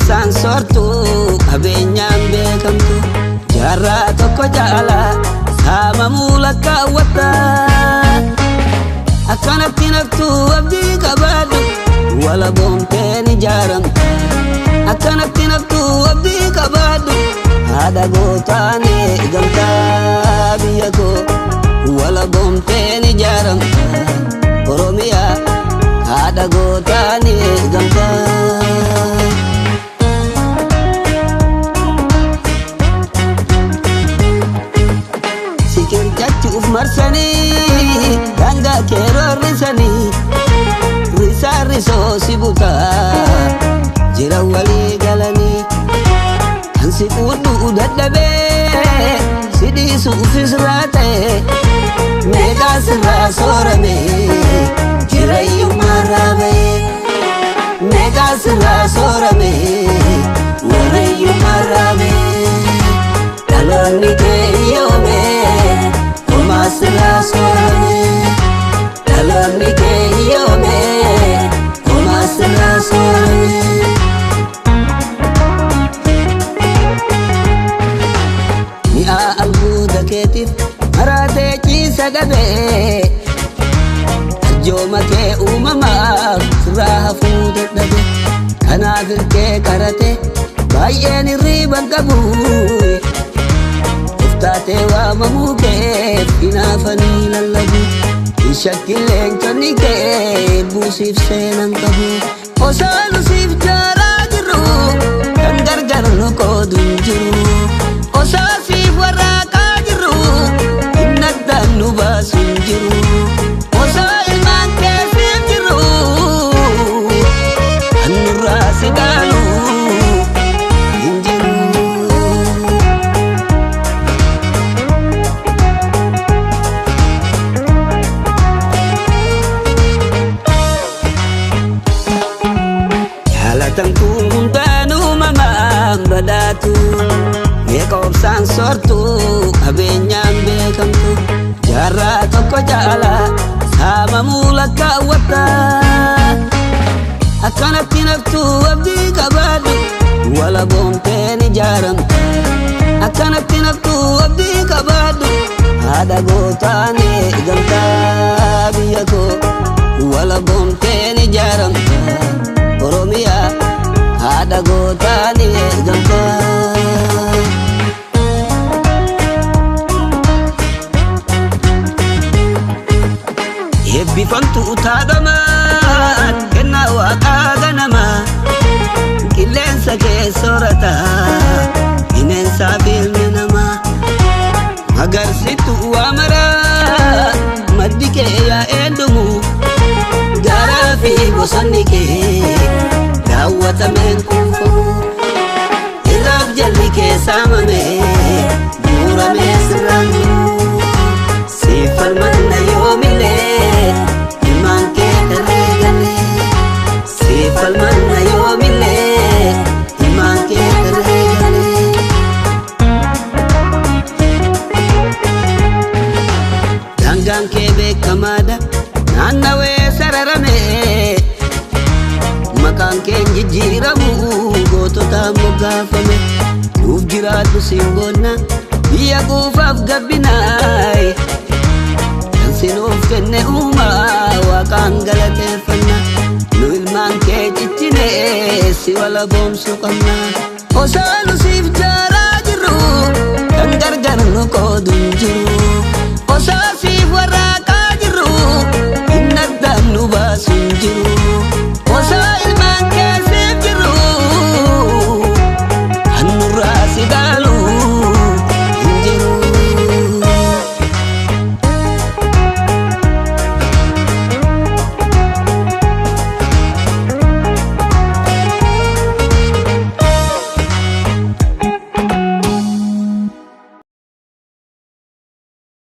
obsaan soortuu qabeenyaan beekamtu jaarraa tokko jaala saamamuu lakkaawwatta. Akkanatti naftuu abdii qabaadhu wala boomteen ijaaramta. Akkanatti naftuu abdii qabaadhu haadha gootaan eegamtaa biyya koo wala boomteen ijaaramta. Oromiyaa haadha gootaan eegamtaa. Sikirchachuuf marsanii daangaa kee roorrisanii risaa risoo si butaa jira walii galanii kan si quudhu dadhabee si dhiisuufis raata'e meeqaa sirraa soorame jira hiyyummaarraa ba'e meeqaa sirraa soorame warra hiyyummaarraa ba'e dhaloonni kee hiyyoome homaa sirraa soorame dhaloonni kee hiyyoome homaa sirraa soorame. Mi'a albuuda keetiif maraatee ciisa dhabee arjooma kee uumamaaf sirraa hafuu dadhabe kanaaf hirkee qarate baay'een hirriiban qabu uftaatee waamamuu keef hinaafanii lallabu hin shakkin leenconni kee buusiif seenan qabu osoo nu siif jaaraa jirru kan gargar nu qoodu hin jiru osoo siif warraaqaa jirru hin addaan nu baasu hin jiru osoo ilmaan kee siif jirru kan nurraa si dhaalu hin jiru. Jaalatamtuu hundaan uumamaan badhaatu meeqa obsaan soortuu qabeenyaan beekamtu jaarraa tokko jaala saamamuu lakkaawwatta. Akkanatti naftuu abdii qabaadhu wala boomteen ijaaramta. Akkanatti naftuu abdii qabaadhu haadha gootaan eegamtaa biyya koo wala boomteen ijaaramta. Oromiyaa haadha gootaan eegamtaa. Eebbifamtu utaadhamaan kennaa waaqaa ganamaa qilleensa kee soorata bineensaa fi ilmi namaa magarsitu waa maraa maddi kee yaa'ee dhumu gaaraa fi bosonni kee daawwatameen kuufamu irraaf jalli kee saamame guuramee sirraan jiru siif falmanna yoomillee ilmaan kee tarree galee siif falmanna yoomillee ilmaan kee tarree galee. Daangaan kee beekamaadha naannawee sararame maqaan kee hin jijjiiramu goototaan moggaafame nuuf jiraadhu siin boonna biyya quufaaf gabbinaay kan si nuuf kenne uumaa waaqaan galateeffanna nu ilmaan kee ciccinee si wala boomsuu qabna osoo nu siif